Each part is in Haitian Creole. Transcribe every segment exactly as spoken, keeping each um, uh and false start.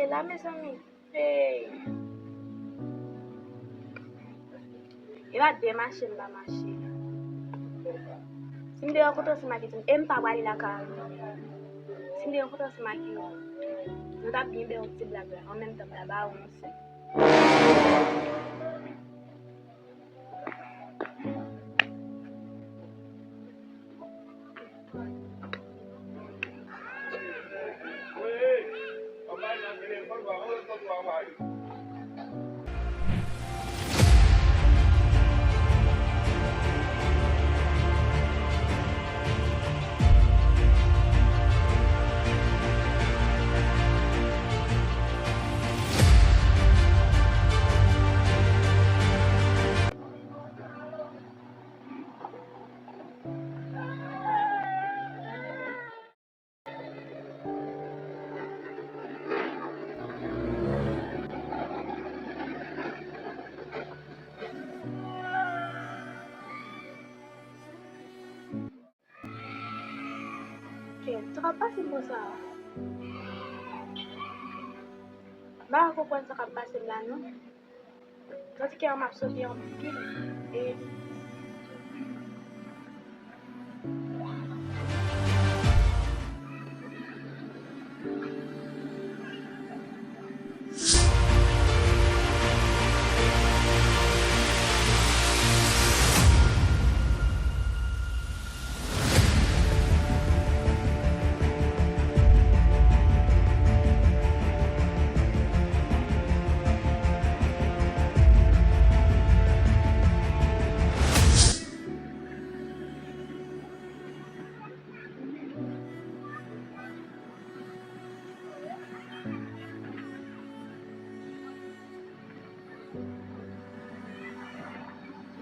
La, mezanmi. Hey. E pa de mache m pa mache. Si m te rankontre w, se Maki di m, e m pa prale lakay ou. Si m te rankontre w, se Maki, nou t ap byen bè yon ti blag la, an menm tan m ta ba ou yon sen. Kè, sa k ap pase m konsa? M pa ka konprann sa k ap pase m la, non. Santi kè m ap sote anpil. E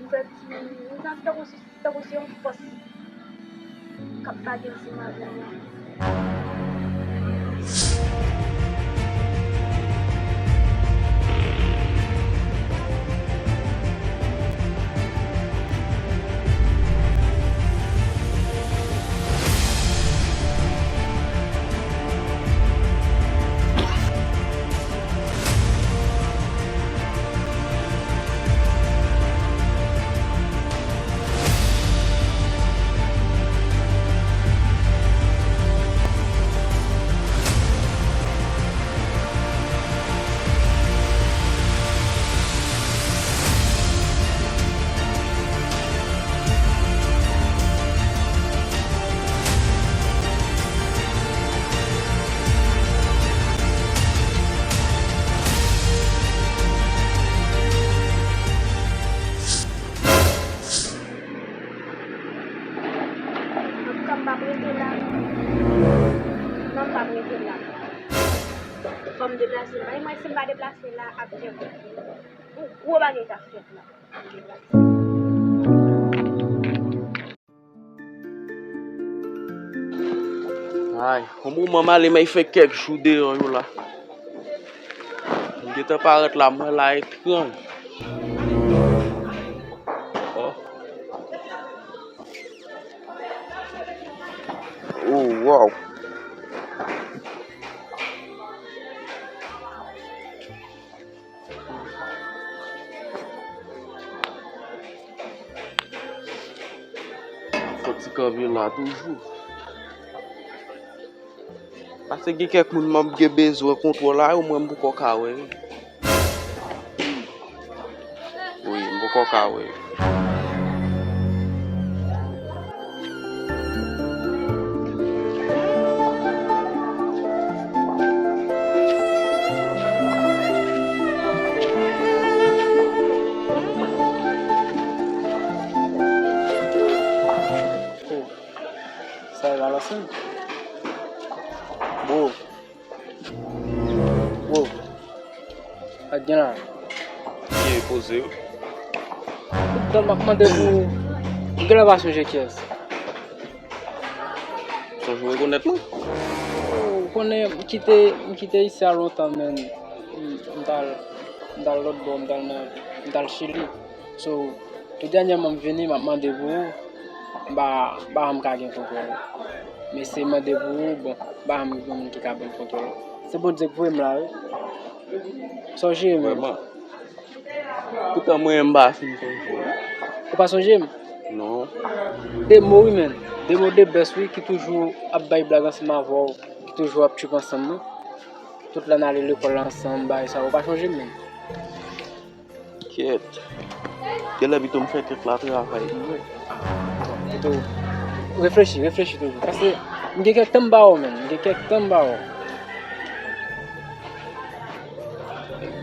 M santi, m santi tankou si, tankou se yon fòs k ap bati ansanm avè m la. Antouka, m p ap rete la. Non, m p ap rete la. Fò m deplase. Bay mwen, si m pa deplase la, ap gen yon gwo bagay k ap fèt la. Ay, yon moman m ale, men fè kèk jou deyò yo la. M gentan parèt la, mwen la etranj. Oh. Oh, wow. Fò ti kanpe la toujou. Paske gen kèk moun m ap gen bezwen kontwòl la, yo mwen m poko ka wè. Wi, m poko ka wè. Sa e balanse. Bro. Bro. Sa k gen la? Byen poze yo. Tout tan m ap mande pou ou, ou genlè pa sonje kiyès. Sonje rekonèt mwen? Ou konnen m kite, m kite isi a lontan, men m, m t al, m t al lòt bò, m t al nan, m t al Chili. So, tou dènyèman m vini, m ap mande pou ou, m pa, m pa janm ka gen kontwòl ou. M eseye mande pou ou, bon, m pa janm gen moun ki ka ban m kontwòl ou. Se Bondye k voye m la, wi. Sa w jere, men? Vrèman. Poutan mwen menm m pa fin sonje w. Ou pa sonje m? Non. De mo, wi, men. De mo de bèst, wi, ki toujou ap bay blag ansanm avè w, ki toujou ap trip ansanm, non. Tout lè n ale lekòl ansanm, bagay sa, ou pa sonje m, men. Kyèt. Genlè pito m fè tèt la travay pou mwen. Pito reflechi, reflechi toujou. Paske m gen kèk tan m ba w, men. M gen kèk tan m ba w.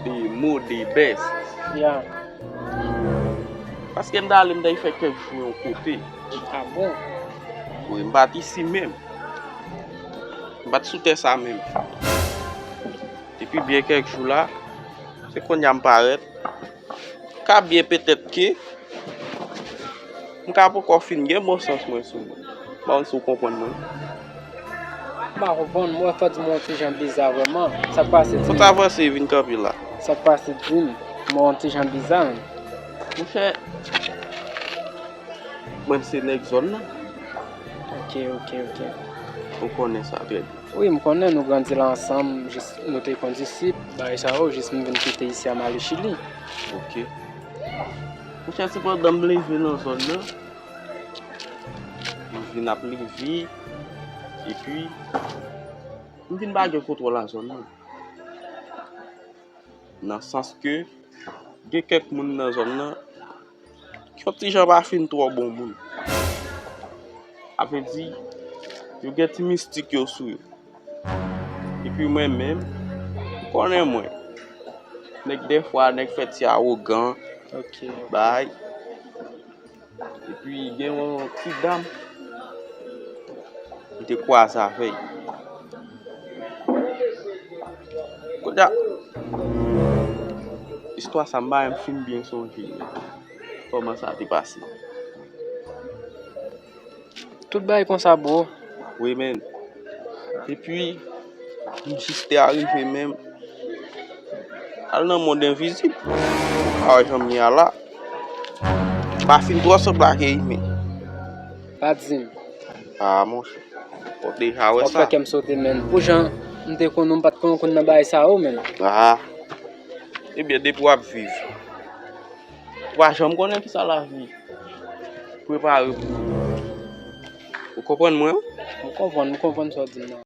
De mo de bèst. Ya. Paske m ta ale m ta fè kèk jou yon kote. A bon? Wi, m pa t isi menm. M pa t sou tè sa menm. Depi byen kèk jou la, se kounye a m parèt. Ka byen petèt ke m ka poko fin gen bon sans mwen sou mwen. M pa konn si w konprann mwen. M pa konprann, mwen fò di m yon ti jan biza vrèman. Sa k pase, di m? Ou t avanse vin kanpe la. Sa k pase, di m? Mwen yon ti jan biza, menm. Monchè, mwen se nèg zòn nan. Ok, ok, ok. Ou konnen sa trè byen. Wi, m konnen nou grandi la ansanm, jis nou te kondisip, bagay sa yo, jis m vin kite isi a m ale Chili. Ok. Monchè, se pandan m leve nan zòn nan, m vin ap leve, epi m vin pa gen kontwòl a zòn nan. Nan sans ke gen kèk moun nan zòn nan ki yon ti jan pa fin twò bon moun. Sa vle di, yo gen ti mistik yo sou yo. Epi mwen menm, ou konnen mwen. Nèg dèfwa, nèg fè ti awogan. Ok. Bay. Epi gen yon ti dam, m te kwaze avè l. Kounye a, istwa sa m pa menm fin byen sonje kòman sa te pase. Tout bagay konsa, bro. Wi, men. Epi, m jis te arive menm. Al nan mond envizib. Ou ka wè jan m ye a la. M pa fin twò sanble ak imen. Pa di m. Ah, monchè. Ou deja wè sa. W ap fè kè m sote, men. Pou jan m te konn ou, m pa t konn konn nan bagay sa yo, men. Ah. Ebyen, depi w ap viv, ou pa janm konnen kisa lavi prepare pou ou. Ou konprann mwen? M konprann, m konprann sa w di m nan.